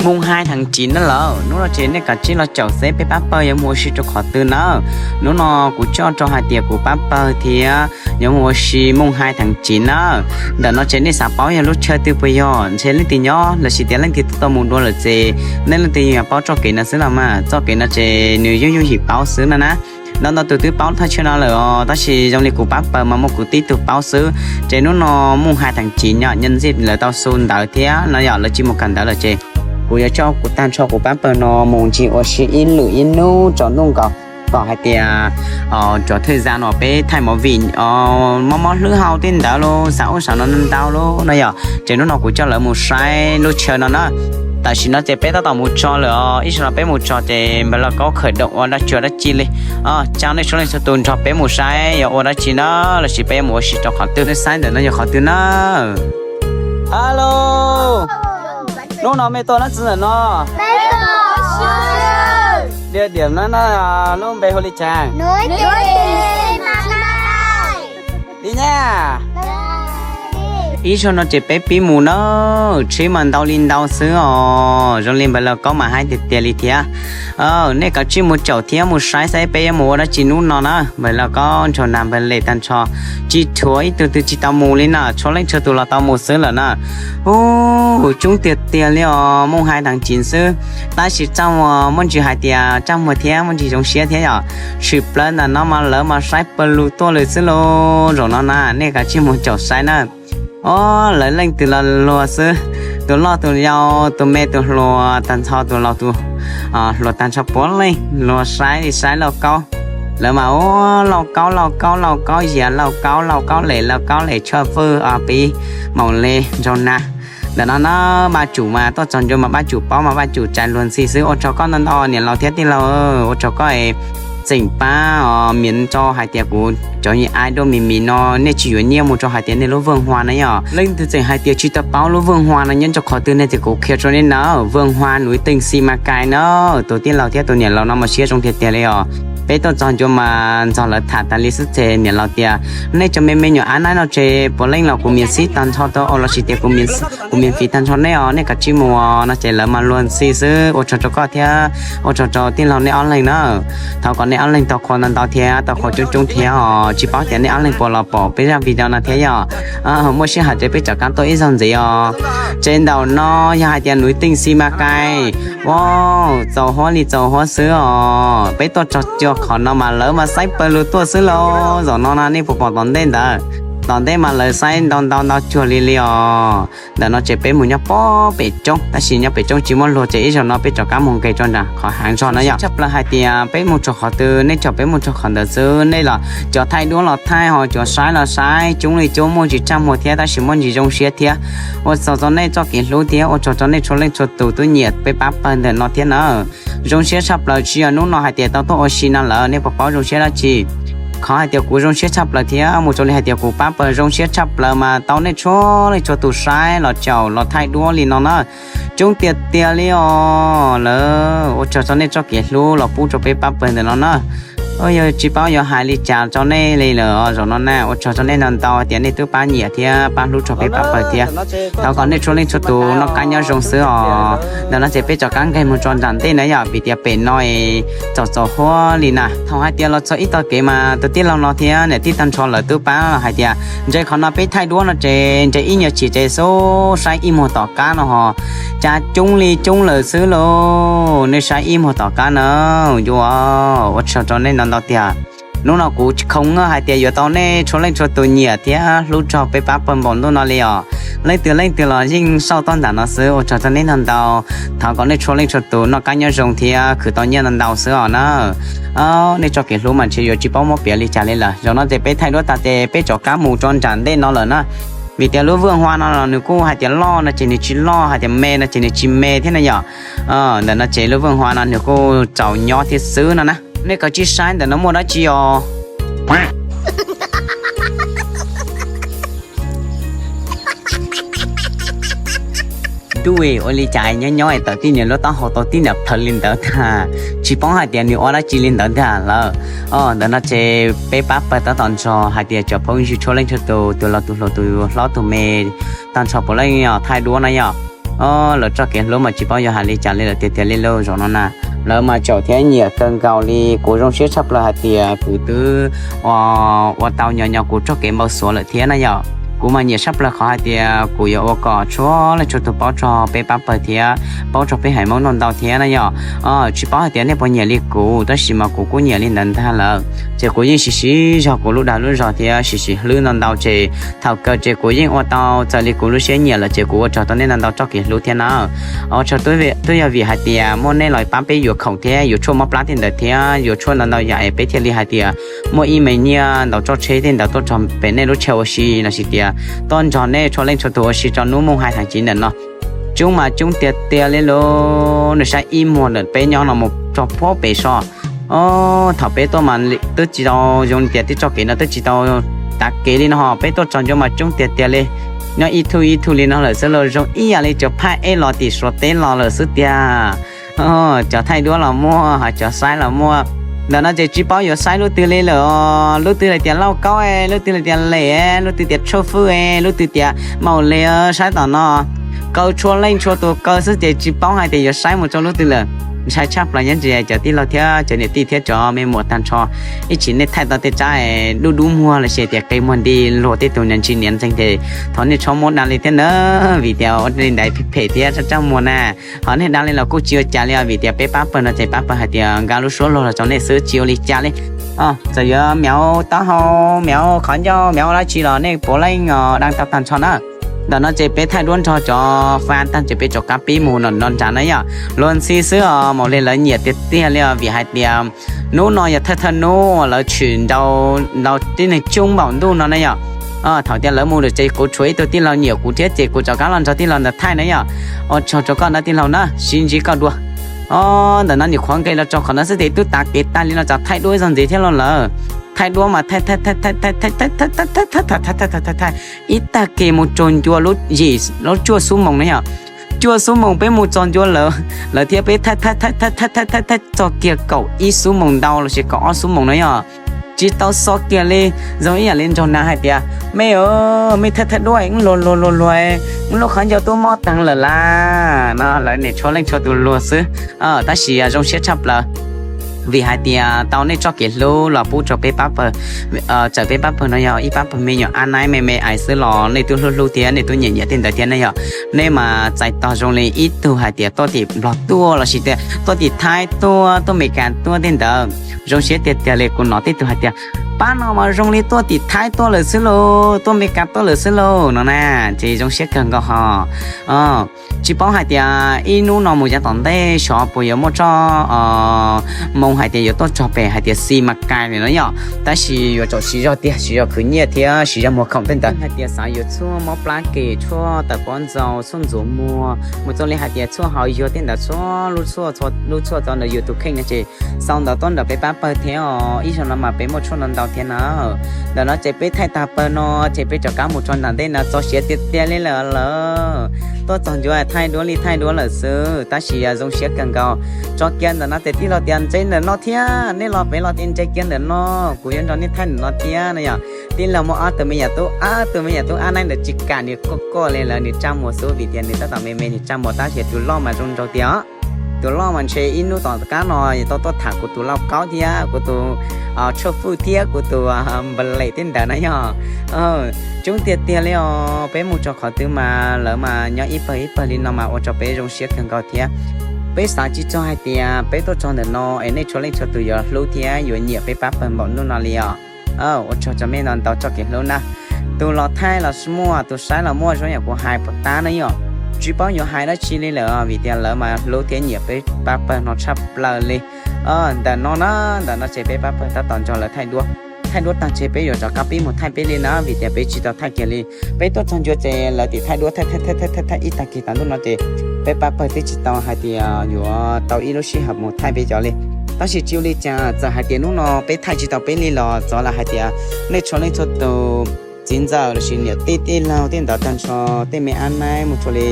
Moos hais theem tsiv na lawm, hnub no ces nej kav tsij los caum seb peb pab pawg yuav mus ua si rau qhov twg na. Hnub no kuv coj rau hais tias kuv pab pawg thiab yuav mus ua si moos hais theem tsiv na. Ntawm no ces nej xav paub yog lub chaw twg puas yog, ntshe leej twg nyob lossis tias leej twg twb tau mus dua lawm ces nej leej twg yeej yuav paub txoj kev no xwb los mas, txoj kev no ces nws yooj yooj yim paub xwb no na. Ntau ntau tus twb paub thaj chaw no lawm os, tab sis zoo li kuv pab pawg mas muaj kuv tib tug paub xwb. Ces hnub no moos hais theem tsiv nyob nyob ntxij lawv tau xu ntawv thiab no yom, lawv tsis mus kawm ntawv lawm ces kuv yuav coj kuv tag nrho kuv pab pawg no mus ncig ua si ib lwm ib hnub tsaus ntuj nkaus, kom hais tias cov thawj zam no peb thaij movie mob mob hlwb hau tej ntawd los xav ub xav no ntau lawm no yom, ces hnub no kuv coj lawv mus saib lub chaw no na. Tam sim no ces peb tab tom mus txog lawm os, ib zaug no peb mus txog ces npawg Lauj Kaub khawm doom ua dab tsi dab tsi li. Caw nej txhua leej txhua tus nrog peb mus saib yog ua dab tsi na, lossis peb yuav mus ua si rau qhov twg. Nej saib ntawm no yog qhov twg na? Alo, hnub no mej tuaj dab tsi ntawm no? Địa điểm no lub npe hu li cas? Ib zaug no ces peb pib mus na, tsheb mas ntau li ntau xwb os, zoo li npawg Lauj Kaub mas haib tiag tiag li thiab. Nej kav tsij mus caum thiab mus saib saib peb yuav mus ua dab tsi hnub no na. Npawg Lauj Kaub nrog nag npawg Les tag nrho tsis tshuav ib tug twg tsis tau mus li na, txhua leej txhua tus los tau mus xwb lawm na. Ub, coob tiag tiag li os, moos hais theem tsiv xwb, tab sis txaj muag muaj ntsis hais tias txaj muag thiab muaj ntsis zoo siab thiab yom. Tshwm plaws ntawm no mas lawv mas saib pawg lug tuaj lawm xwb lauj. Zaum no na nej kav tsij mus caum saib na. Ob, lawv leej twg los luag xwb, tus loj tus yau, tus me tus hluas, tag nrho tus laus tus hluas tag nrho puav leej luag saib li saib Lauj Kaub. Lawv mas ub, Lauj Kaub, Lauj Kaub, Lauj Kaub Yias, Lauj Kaub, Lauj Kaub Les, Lauj Kaub Les Tshoj Fwj, Ob Pib, Maum Les, Nraug Nag. Ntawm no na, Paj Tsum mas tuaj txog ncua mas Paj Tsum paub mas Paj Tsum tsa luag ntxhi xwb. Ua tsaug koj ntau ntau niam laus thiab tij laug, ua tsaug koj tseem pab os, miv tso hais tias kuv cov nyiaj ai dua mis mis no nej tsis yuav nyiaj mus rau hais tias nej lub vwj hua na yom. Leej twg tseem hais tias tsis tau paub lub vwj hua no nyob rau qhov twg ne ces kuv qhia rau nej na, vwj hua nws teej xi ma kais na. Tus tij laug thiab tus niam laus no mas siab zoo tiag tiag li os. Peb tuaj txog ncua mas nrog lawv tham tas li xwb ces niam laus tias nej cov me me nyuam ab naib no ces puav leej los kuv miv xib tag nrho tau os, lossis tias kuv miv fiv tag nrho nej os, nej kav tsij mus no ces lawv mas luag ntxhi xwb. Ua tsaug rau koj thiab ua tsaug rau tij laug nej ob leeg na. Thov kom nej ob leeg tau qhua ntau ntau thiab tau qhua coob coob thiab os. Tsis paub tias nej ob leeg puas los pom peb zaj video no thiab yom. Muaj sij hawm ces peb rov qab tuaj ib zaug ntxiv os. Ces ntawm no yog hais tias nws teej xi ma kais, wow, txaus huab li txaus huab xwb os. Peb tuaj txog ncua qhov no mas lawv mas saib pawg lug tuaj xwb lauj. Zaum no na nej puas pom tom ntej ntawd? Tom ntej mas lawv saib ntau ntau ntau cuag li li os. Ntawm no ces peb mus nyob pob pem roob, tab sis nyob pem roob tsis muaj luag ces ib zaug no peb rov qab mus nqes rau nram qhov hav zog na yom. Tshaj plaws hais tias peb mus txog qhov twg nej caum peb mus txog qhov ntawd xwb, nej los cov thaij duab los thaij, ho cov saib los saib, coob li coob, muaj ntsis txaj muag thiab tab sis muaj ntsis zoo siab thiab. Ua tsaug rau nej txoj kev hlub thiab ua tsaug rau nej txhua leej txhua tus twb nyiam peb pab pawg ntawm no thiab na. Zoo siab tshaj plaws tsis yog hnub no hais tias tau tuaj ua si no lawm nej puas paub zoo siab dab tsi. Qhov hais tias kuv zoo siab tshaj plaws thiab mus rau li hais tias kuv pab pawg zoo siab tshaj plaws mas tau nej txhua leej txhua tus saib los caum los thaij duab li no na. Coob tiag tiag li os lawm, ua tsaug rau nej txoj kev hlub los pub rau peb pab pawg ntawm no na. Yog tsis paub yuav hais li cas rau nej li lawm os. Zaum no na ua tsaug rau nej ntau ntau hais tias nej twb pab nyiam thiab pab hlub rau peb pab pawg thiab. Thov kom nej txhua leej txhua tus noj qab nyob zoo xwb os. Ntawm no ces peb rov qab nqes mus rau nram ntej na yom, vim tias pem no es txaus txaus huab li na. Thaum hais tias los txog ib tog kev mas tus tij laug no thiab niam tij tag nrho lawv twb pab hais tias ntshe qhov no peb thaij duab no ces ntshe ib nyuag chim ces xub saib ib muag tom qab no ho cas coob li coob lawm xwb lauj. Nej saib ib muag tom qab na, yuav ua tsaug rau nej ntau ntau tiag. Hnub no kuv tsis khoom hais tias yuav tau nej txhua leej txhua tus nyiam thiab hlub txog peb pab pawg npaum ntuj no li os. Leej twg leej twg los yeej xauj toj nram no xwb, ua tsaug rau nej ntau ntau. Thov kom nej txhua leej txhua tus noj qab nyob zoo thiab khwv tau nyiaj ntau ntau xwb os na. Nej txoj kev hlub mas ntshe yuav tsis paub muab piav li cas li lawm. Zaum no ces peb thaij duab tas ces peb rov qab mus rau nram ntej no lawm na. Vim tias lub vwj hua no los nws kuj hais tias loj no ces nws tsis loj, hais tias me no ces nws tsis me thiab na yom. Ntawm no ces lub vwj hua no nws kuj txaus nyob thiab xwb no na. Nej kav tsij saib ntawm no muaj dab tsi os. Ntuj, ua li cas nyob nyob es tawm tib niag lub taub hau tau tib niag plhawv li ntawd ntag. Tsis paub hais tias nws ua dab tsi li ntawd ntag lawm. Ntawm no ces peb pab pawg tab tom nrog hais tias cov phooj ywg txhua leej txhua tus, tus laus tus hluas, tus hlob tus me, tag nrho puav leej yog thaij duab na yom. Lawv txoj kev hlub mas tsis paub yuav hais li cas li lawm tiag tiag li lauj zaum no na. Lawv mas tseem thiab nyiam kawg nkaus li, kuv zoo siab tshaj plaws hais tias kuv twb ua tau nyo nyo kuv txoj kev npau suav lawm thiab na yom. Kuv mas nyiam tshaj plaws qhov hais tias kuv yuav ua kom txhua leej txhua tus paub txog peb pab pawg thiab paub txog peb haiv Hmoob ntau ntau thiab na yom. Tsis paub hais tias nej puas nyiam li kuv, tab sis mas kuv kuj nyiam li ntawd ntag lawm. Ces kuv yeej siv siv zog kuv lub dag lub zog thiab siv siv hlwb ntau ntau ces thaum kawg ces kuv yeej ua tau txawm li kuv lub siab nyiam lawm ces kuv ua tsaug tau nej ntau ntau txoj kev hlub thiab na. Ua tsaug twb yog vim hais tias muaj nej los pab peb yuav khoom thiab yuav tshuaj mob plab tej ntawd thiab yuav tshuaj ntau ntau yam es peb thiaj li hais tias muaj ib me nyiaj ntau txoj tsheb tej ntawd tuaj txog pem nej lub chaw ua si los sis tias tuaj nrog nej txhua leej txhua tus ua si tso hnub mooj hais thaum chiv ntawm no. Coob mas coob tiag tiag li lauj, nws saib ib muag ntawm peb nyob no mus txog puag pem so. Thaum peb tuaj mas twb tsis tau zoo tias tej txoj kev no twb tsis tau tav kev li no ho peb tuaj txog ncua mas coob tiag tiag li. Nyob ib tug ib tug li no lawm xwb los zoo ib yam li cov phaj ej los tim Suav teb los lawm xwb tiag. Cov thaij duab los muaj, cov saib los muaj. Ntawm no ces tsis paub yuav saib lub twg li lawm. Lub twg hais tias Lauj Kaub, lub twg hais tias Lem, lub twg tias Tshuaj Fwj, lub twg tias Maum Li, saib tom no. Kaw txhua leej txhua tus kaw xwb ces tsis paub hais tias yuav saib mus rau lub twg lawm. Ntshai tshaj plaws nyob ntsis cov tij laug thiab cov niam tij thiab cov me muam tag nrho. Ib chim nej thaij tau tej tsab dub dub muag los sis tias qe muag nti luag tej tus niam txiv niam ntxeeg ces thov nej txhob muab da li thiab na, vim tias ua li ntawd phem phem thiab tsaj tsaj muag na. Ho nej da li los kuj tsis ua cas li os, vim tias peb pab pawg no ces pab pawg hais tias nkag lub suab luag los rau nej xwb tsis ua li cas li. Txawm yuav mev taub hau, mev qhov ncauj, mev dab tsi los nej puav leej da tau tag nrho na. Ntawm no ces peb thaij duab nrog cov fan tag ces peb rov qab pib mus no nrad na yom. Luag ntxhi xwb os, Maum Li lawv nyiam tiag tiag li os, vim hais tias hnub no yog thawj thawj hnub lawv tshwm nrau tib neeg coob npaum ntuj no na yom. Thaum tias lawv mus lawm ces kuv tshuav ib tug tij laug nyiam kuv thiab ces kuv rov qab los nrog tij laug ntawd thaij na yom. Ua tsaug rau koj na tij laug na, sib ntsib koj dua. Ntawm no nim qhuav nqes los txog qhov no xwb ces twb tav kev tag li no tsam thaij duab ib zaug ntxiv thiab los lawm. Thaij duab mas thaij thaij thaij thaij thaij thaij thaij thaij thaij thaij thaij thaij thaij thaij thaij ib tag kis mus txog ncua lub yim lub cuaj xuab moos na yom. Cuaj xuab moos peb mus txog ncua lawm, lawv thiab peb thaij thaij thaij thaij txog kiag kaum ib xuab moos ntau los sis kaum ob xuab moos na yom. Tsis tau xo kiag li, zoo ib yam li nraug nas hais tias, mej, mej thaij thaij duab, wb luag luag luag luag, wb lub qhov ncauj twb mob taag lawm las no, lawv nim txhua leej txhua tus luag xwb. Tab sis zoo siab tshaj plaws vim hais tias tau nej txoj kev hlub los pub rau peb pab pawg. Txawm peb pab pawg no yog ib pab pawg me nyuam ab naib me me ais xwb los nej twb hlub hlub thiab nej twb nyiam nyiam tej ntawd thiab ne yom. Nej mas txais tog zoo li ib tug hais tias tuaj tim Nplog tuaj los sis tias tuaj tim Thaib tuaj, tuaj Meskas tuaj tej ntawd. Zoo siab tiag tiag li, kuv hnov tej tug hais tias pab no mas zoo li tuaj tim Thaib tuaj lawm xwb lauj, tuaj Meskas tuaj lawm xwb lauj no na, ces zoo siab kawg nkaus ho. Tsis paub hais tias ib hnub no mus yav tom ntej xyov puas yuav muaj txoj moo hais tias yuav tuaj txog pem hais tias Xi Mas Kais li no yom, tab sis yuav tsum siv zog tiag, siv zog khwv nyiaj thiab siv zog muag khoom tej ntawd. Hais tias xav yuav tshuaj mob plab kem, tshuaj tawm pob ntxaus, tshuaj ntxuav muag, mus txog li hais tias tshuaj hauv yuag tej ntawd, txhua lub tshuaj, txhua lub tshuaj txog ntawm yus tus kheej no ces xau ntawd tuaj nram peb pab pawg thiab os. Ib zaug no mas peb muaj tshuaj no ntau thiab na. Ntawm no ces peb thaij tag pawg no ces peb rov qab mus txog nram ntej no, txaus siav tiag tiag li lawm lawm. Tuaj txog ncua thaij duab li thaij duab lawm xwb, tab sis zoo siab kawg nkaus. Tso kiag ntawm no ces tij laug tias ntse ntawm no thiab, nej los pem los tias ntse kiag ntawm no, kuv yuav nrog nej thaij ntawm no thiab no yom. Tij laug muaj ob tug me nyuam tub, ob tug me nyuam tub ab naib ntawd tsis kam, nws quaj quaj li lawm, nws tsa muag xwb vim tias nws tab tom me me nws tsa muag, tab sis tus loj mas zoo nraug tiag os. Tus loj mas ntshe ib hnub tom qab no tau tuaj tham kuv tus Lauj Kaub thiab kuv tus Tshuaj Fwj thiab kuv tus Npa Lem tej ntawd na yog. Coob tiag tiag li os, peb mus txog qhov twg mas lawv mas nyob ib pawg ib pawg li no mas ua rau peb zoo siab kawg nkaus thiab. Peb xav tsis txog hais tias peb tuaj txog ntawm no es nej txhua leej txhua tus yuav hlub thiab yuav nyiam peb pab pawg npaum ntuj no li os. Ua tsaug rau nej ntau ntau txoj kev hlub na. Tus los thaij los muaj, tus saib los muaj, zoo yam kuv hais puas tab na yom. Tsis paub yuav hais dab tsi li lawm vim tias lawv mas hlub thiab nyiam peb pab pawg no tshaj plaws li. Ntawm no na, ntawm no ces peb pab pawg tab tom nrog lawv thaij duab. Thaij duab tag ces peb yuav rov qab pib mus thaij peb li na vim tias peb tsis tau thaij kiag li. Peb tuaj txog ncua ces lawv tim thaij duab thaij thaij thaij thaij ib tag kis tas ntuj no ces peb pab pawg twb tsis tau hais tias yuav tau ib lub sij hawm mus thaij peb cov li. Tab sis tsis ua li cas, txawm hais tias hnub no peb thaij tsis tau peb li los txawm los hais tias nej txhua leej txhua tus txiv ntxawm los sis niam tij tij laug tej ntawd tag nrho, tej me ab naib mus txog li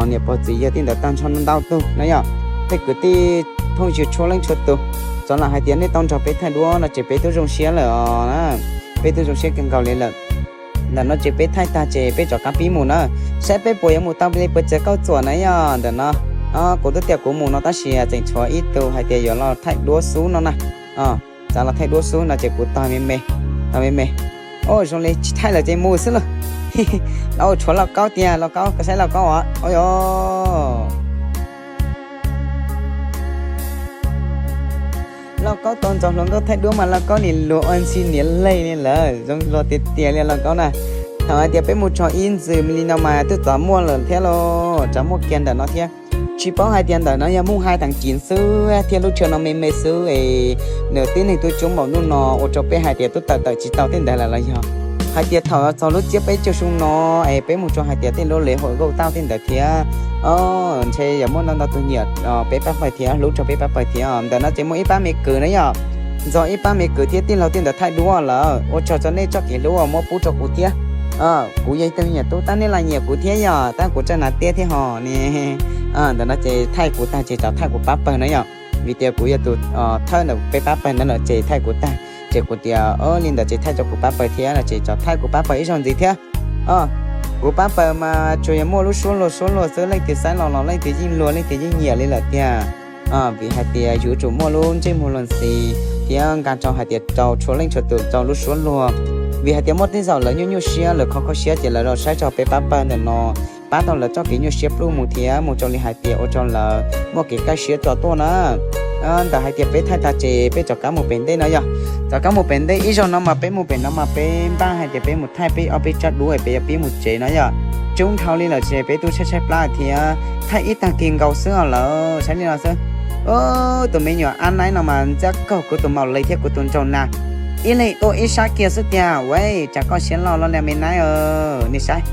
niam pog txiv yawg tej ntawd tag nrho ntau tus na yom, tej kwv tij phooj ywg txhua leej txhua tus, txawm los hais tias nej tau nrog peb thaij duab no ces peb twb zoo siab lawm os. Peb twb zoo siab kawg nkaus li lawm. Ntawm no ces peb thaij tag ces peb rov qab pib mus na, saib peb puas yuav mus tau li puas txawv kauj txuam na yog ntawm no. Kuv twb tias kuv mus no tab sis tseem tshuav ib tug hais tias yuav los thaij duab xub no na. Txav los thaij duab xub no ces kuv tog me me, tog me me. Zoo li tsis thaij lawm ces mus xwb lauj. Tshuav lauj kaub tiag, lauj kaub, koj saib lauj kaub os. Lauj kaub tau nrog hluas nkauj thaij duab mas lauj kaub nim luag ua ntxhi niam leej li lawm, zoo luag tiag tiag li lauj kaub na. Thaum hais tias peb mus txog ib ntxwm li no mas twb txav muaj lawm thiab lauj, txav muaj kiag ntawm no thiab. Tsis paub hais tias ntawm no yog Mooj Hais Teem Cim xwb thiab lub chaw no me me xwb es nws tib neeg tuaj coob npaum nub no ua rau peb hais tias twb tawm tawm tsis tau tej ntawd lawm los yog hais tias thaum txog lub tsiab peb caug xyoo no es peb mus rau hais tias tej lub lej hauv Nkauj Tauj tej ntawd thiab. Ntshe yog muaj ntau ntau tus nyiam peb pab pawg thiab hlub rau peb pab pawg thiab. Ntawm no ces muaj ib pab me kwv na yom, ntxog ib pab me kwv thiab tij laug tej ntawd thaij duab lawm, ua tsaug rau nej txoj kev hlub uas muab pub rau kuv thiab. Kuv yog ib tug nyiam tub tab nej los nyiam kuv thiab yom, tab kuv txawj hnav tiab thiab ho ne. Ntawm no ces thaij kuv tag ces rov thaij kuv pab pawg na yom, vim tias kuv yog tus thawj ntawm peb pab pawg ntawd lawm ces thaij kuv tag ces kuv tias li ntawd ces thaij rau kuv pab pawg thiab no ces rov thaij kuv pab pawg ib zaug ntxiv thiab. Kuv pab pawg mas tsuas yog muaj lub suab luag suab luag xwb, leej twg saib los los leej twg yeej luag leej twg yeej nyiam li lawm tiag. Vim hais tias yuav tsum muaj lub ntsej muag luag ntxhi thiab nkag rau hais tias rau txhua leej txhua tus rau lub suab luag. Vim hais tias muaj tej zaum lawv nyuaj nyuaj siab lawv kho kho siab ces lawv los saib rau peb pab pawg ntawm no, pab tau lawv txoj kev nyuaj siab pluj mus thiab mus rau li hais tias ua rau lawv muaj kev kaj siab tso tuaj na. Ntawm hais tias peb thaij tag ces peb rov qab mus pem ntej no yog, rov qab mus pem ntej ib zaug no mas peb mus pem no mas peb npaj hais tias peb mus thaij peb ob peb tsab duab peb yuav pib mus tsev no yog. Coob dhau li lawm ces peb twb tshaib tshaib plab thiab, thaij ib tag kis nkaus xwb os lawm, saib li no xwb. Tus me nyuam Ab Naib no mas ntxim kaug kuv tus maum les thiab kuv tus nraug nas, ib leeg tuaj ib sab kiag xwb tiag. Ua cas koj siab loj loj li me Naib, nej saib,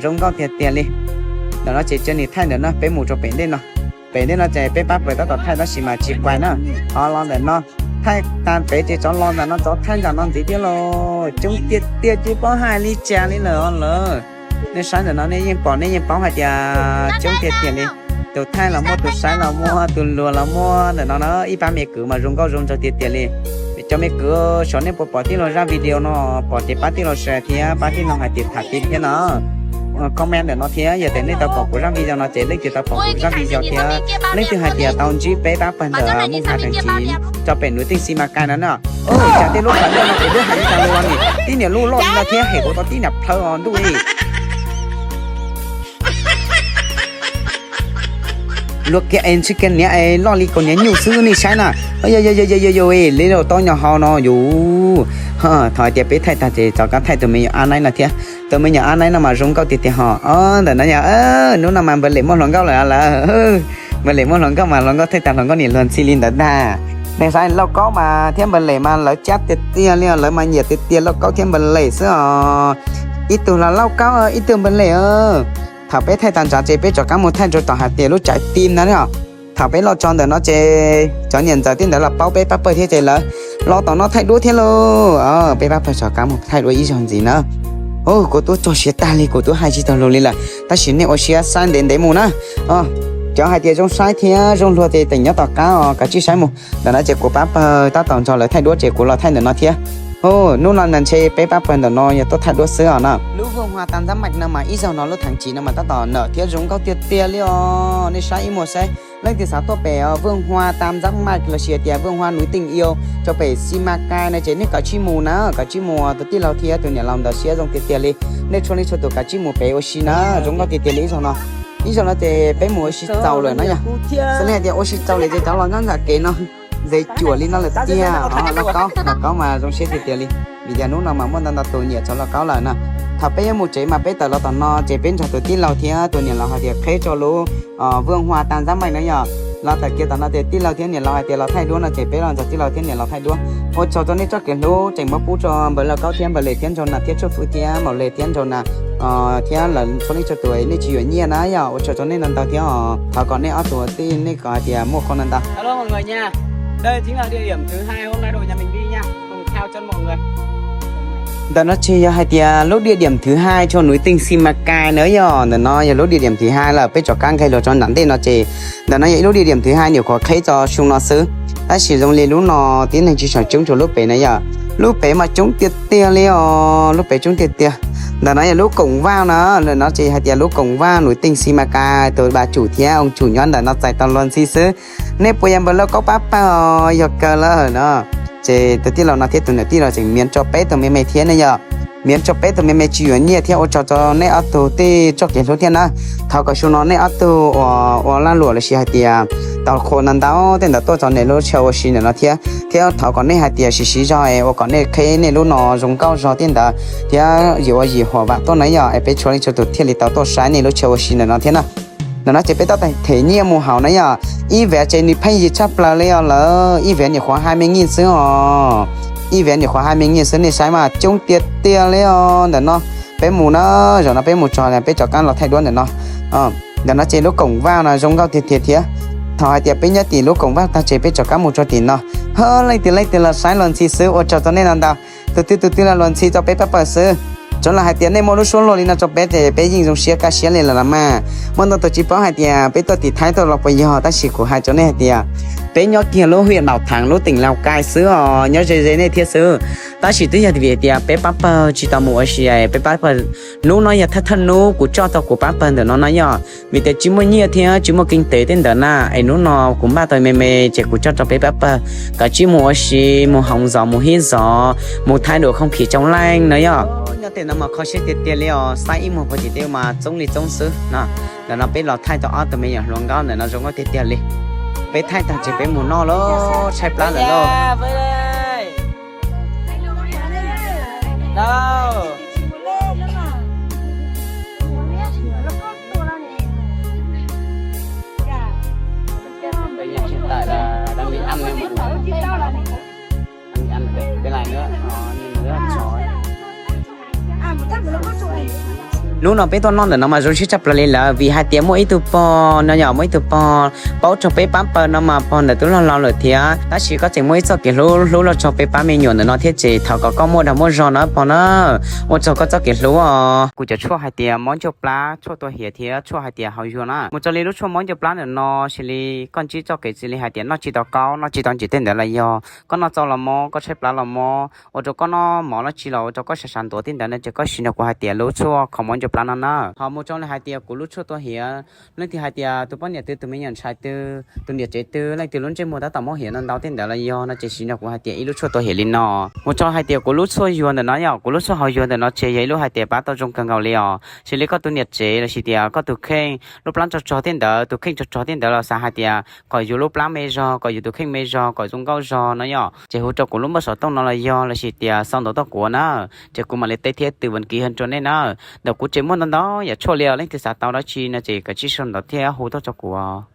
zoo nkauj tiag tiag li. Ntawm no ces cia nws thaij ntawm no peb mus rau pem ntej no. Pem ntej no ces peb pab pawg tab tom thaij tab sis mas tsis kuais na. Ho los ntawm no, thaij tag pem ces rov los ntawm no rov thaij ntawm no ntxiv thiab lauj. Coob tiag tiag tsis paub hais li cas li lawm os lawm. Nej saib ntawm no nej yeej pom nej yeej paub hais tias coob tiag tiag li. Tus thaij los muaj, tus saib los muaj, tus luag los muaj. Ntawm no na ib pab me kwv mas zoo nkauj zoo nraug tiag tiag li. Cov me kwv, xyov nej puas pom tij laug zaj video no, pom ces pab tij laug share thiab pab tij laug hais tias tham tim thiab no. Comment ntawm no thiab yog tias nej tau pom kuv zaj video no ces leej twg tau pom kuv zaj video thiab leej twg hais tias tau ntsib peb pab pawg ntawm Mooj Hais Teem Cim rau pem nuv teej xi mas kais no na. Cas tej lub qhov ncauj no kuv twb hais li cas los ni, tib niam lub loj li no thiab hem kuv tau tib niam plhaw os ntuj li. Luag kiag es ntshe kiag niam es loj li kaus niam nyuj xwb nej saib na. Yog yog yog yog yog li los tau nyo hau no yus. Thaum hais tias peb thaij tag ces rov qab thaij tus me nyuam Ab Naib no thiab. Tus me nyuam Ab Naib no mas zoo nkauj tiag tiag ho. Ntawm no yog, hnub no mas Npawg Lem muaj hluas nkauj lawm lawm. Npawg Lem muaj hluas nkauj mas hluas nkauj thaij tag hluas nkauj niam luag ntxhi li ntawd ntag. Nej saib Lauj Kaub mas thiab Npawg Lem mas lawv cab tiag tiag li, lawv mas nyiam tiag tiag Lauj Kaub thiab Npawg Lem xwb os. Ib tug los Lauj Kaub, ib tug Npawg Lem. Thaum peb thaij tag nrho ces peb rov qab mus thaij rau tom hais tias lub tsaiv tim na. Thaum peb los txog ntawm no ces cov niam ntxawm tej ntawd los paub peb pab pawg thiab ces lawv los tom no thaij duab thiab lauj. Peb pab pawg rov qab mus thaij duab ib zaug ntxiv na. Kuv twb txog siav tag li, kuv twb hais tsis tau lus li lawm, tab sis nej ua siab saib ntev ntev mus na. Cov hais tias zoo saib thiab zoo luag ces teem nyob tom qab os, kav tsij saib mus. Ntawm no ces kuv pab pawg tab tom nrog lawv thaij duab ces kuv los thaij ntawm no thiab. Hnub no ntshe peb pab pawg ntawm no yog tuaj thaij duab xwb os na. Lub Vwj Hua Tam Ntxab Maij no mas ib zaug no lub theev tsim no mas tab tom nawm thiab zoo nkauj tiag tiag li os. Nej saib ib muag saib, leej twg xav tuaj pem Vwj Hua Tam Ntxab Maij los sis tias Vwj Hua Nuv Teej Yau rau pem Xi Mas Kai no ces nej kav tsij mus na, kav tsij mus, tus tij laug thiab tus niam laus ntawd siab zoo tiag tiag li. Nej txhua leej txhua tus kav tsij mus pem ua si na, zoo nkauj tiag tiag li ib zaug no. Ib zaug no ces peb mus ua si txaus lawm na yog. Xws li hais tias ua si txaus lawm ces rov los nyob nram kev no, ntev cuam li no lawm tiag. Lauj Kaub, Lauj Kaub mas zoo siab tiag tiag li, vim tias hnub no mas muaj ntau ntau tus nyiam txog Lauj Kaub lawm na. Thaum peb yuav mus tsev mas peb tawm los tom no ces peb nrog tus tij laug thiab tus niam laus hais tias qheb rau lub Vwj Hua Tam Ntxab Maij na yog. Los tawm kiag tom no ces tij laug thiab niam laus hais tias los thaij duab no ces peb los nrog tij laug thiab niam laus thaij duab. Ua tsaug rau nej txoj kev hlub tseem muab pub rau Npawg Lauj Kaub thiab Npawg Lem thiab Nraug Nas thiab Tshuaj Fwj thiab Maum Lem thiab Nraug Nas thiab lawv txhua leej txhua tus, nej tsis yuav nyiaj na yog. Ua tsaug rau nej ntau ntau thiab os. Thov kom nej ob tug tij nej kom hais tias muaj qhov no ntau. Ntawm no ces yog hais tias lub địa điểm thứ hai cho núi Tinh Simacai na yog, ntawm no yog lub địa điểm thứ hai lawm, peb rov qab nqes los rau nram ntej no ces ntawm no yog ib lub địa điểm thứ hai nyuam qhuav qheb tso xyoo no xwb. Tab sis zoo li lub no tib neeg tsis tshua coob rau lub pem na yog. Lub pem mas coob tiag tiag li os, lub pem coob tiag tiag. Ntawm no yog lub koom vaj no, ntawm no ces hais tias lub koom vaj nws teej xi ma kas tus ba tsum thiab oo tsum nyob ntawm no txais tau los ntxhi xwb. Nej puas yog npawg loj kaub pab pawg os? Yog kawg lawm no. Ces tus tij laug no thiab tus niam tij los tseem miav tso peb tug me me thiab ne yom. Miav tso peb tug me me tsis yuav nyiaj thiab ua tsaug rau nej ob tug tej txoj kev hlub thiab na. Thov kom xyoo no nej ob tug uas ua lag luam los sis hais tias tau qhua ntau ntau tej ntawd tuaj rau nej lub chaw ua si ntawm no thiab, thiab thov kom nej hais tias siv siv zog es ua kom nej qheb nej lub no zoo nkauj zog tej ntawd thiab yim ua yim huam vam tuaj na yom, es peb txhua leej txhua tus thiaj li tau tuaj saib nej lub chaw ua si ntawm no thiab na. Ntawm no ces peb tab tom them nyiaj mus hauv na yom. Ib vev ces nws pheej yig tshaj plaws li os lawm, ib vev nyuam qhuav hai me nyiaj xwb os. Ib vev nyuam qhuav hai me nyiaj xwb, nej saib mas coob tiag tiag li os. Ntawm no peb mus na, zaum no peb mus txog peb rov qab los thaij duab ntawm no. Ntawm no ces lub koom vaj no zoo nkauj tiag tiag thiab. Thaum hais tias peb nyob tim lub koom vaj tag ces peb rov qab mus rau tim no. Ho leej twg leej twg los saib los ntxhi xwb, ua tsaug rau nej ntau ntau. Tus twg tus twg los los ntxhi rau peb pab pawg xwb. Tsuav los hais tias nej muaj lub suab luag li no rau peb ces peb yeej zoo siab kaj siab li lawm los mas. Muaj ntau tus tsis paub hais tias peb tuaj tim Thaib tuaj los puas yog, tab sis kuv hais rau nej hais tias peb nyob kiag lub huyện Bảo Thắng lub tỉnh Lào Cai xwb os, nyob ze ze nej thiab xwb. Tab sis twb yog vim hais tias peb pab pawg tsis tau mus ua si, peb pab pawg hnub no yog thawj thawj hnub kuv coj tau kuv pab pawg ntawm no no yom, vim tias tsis muaj nyiaj thiab tsis muaj kinh tế tej ntawd na, es hnub no kuv npaj tau me me ces kuv coj rau peb pab pawg kom tsib mus ua si, mus hoo zov mus hib zov, mus thaij duam không khí trong lành no yom. Nyob tej no mas kho siab tiag tiag li os, saib ib muag puag tim tej mas txoob li txoob xwb no. Ntawm no peb los thaij tau ob tug me nyuam hluas nkauj ntawm no zoo nkauj tiag tiag li. Peb thaij tag ces peb mus noj lawm, tshaib plab lawm lauj. Hnub no peb tuaj noj ntawm no mas zoo siab tshaj plaws li lawm, vim hais tias muaj ib tug pog no yom, muaj ib tug pog paub raug peb pab pawg no mas pog ntawd twb laus laus lawm thiab, tab sis koj tseem muaj ib txoj kev hlub hlub los raug peb pab me nyuam ntawm no thiab ces thov kom koj muaj dag muaj zog na pog na. Ua tsaug koj txoj kev hlub os. Kuv cov tshuaj hais tias mob ncauj plab, tshuaj tua hiav thiab tshuaj hais tias haus yuag na. Mus txog li lub tshuaj mob ncauj plab ntawm no, xws li koj ntsib txoj kev xws li hais tias noj tsis tau kaub, noj tsis tau ntsim tej ntawd los yog koj noj txaus los mob, koj tshaib plab los mob, ua rau koj noj mov noj tsis los ua rau koj sab sab ntuav tej ntawd no ces koj siv nrog kuv hais tias lub tshuaj kho mob ncauj plab no na. Ho mus txog li hais tias kuv lub tshuaj tua hiav, leej twg hais tias tus poj niam twg tus me nyuam ntxhais twg tus niam tsev twg leej twg lub ntsej muag tab tom mob hiav no ntau tej ntawd los yog no ces siv nrog kuv hais tias ib lub tshuaj tua hiav li no. Mus txog hais tias kuv lub tshuaj yuag ntawm no yom, kuv lub tshuaj haus yuag ntawm no ces yog ib lub hais tias pab tau zoo kawg nkaus li os. Xws li koj tus niam tsev los sis tias koj tus kheej lub plab ntsog tsog tej ntawd, tus kheej ntsog tsog tej ntawd los xav hais tias kom yus lub plab me zog, kom yus tus kheej me zog, kom zoo nkauj zog no yom, ces hu rau kuv lub npawb xov tooj no los yog los sis tias sau ntawv tuaj kuv na, ces kuv mam li teb thiab tư vấn kỹ hơn rau nej na. Ntawm kuv ces muaj ntau ntau yam tshuaj li os, leej twg xav tau dab tsi no ces kov tsib sau ntawv thiab hu tuaj rau kuv.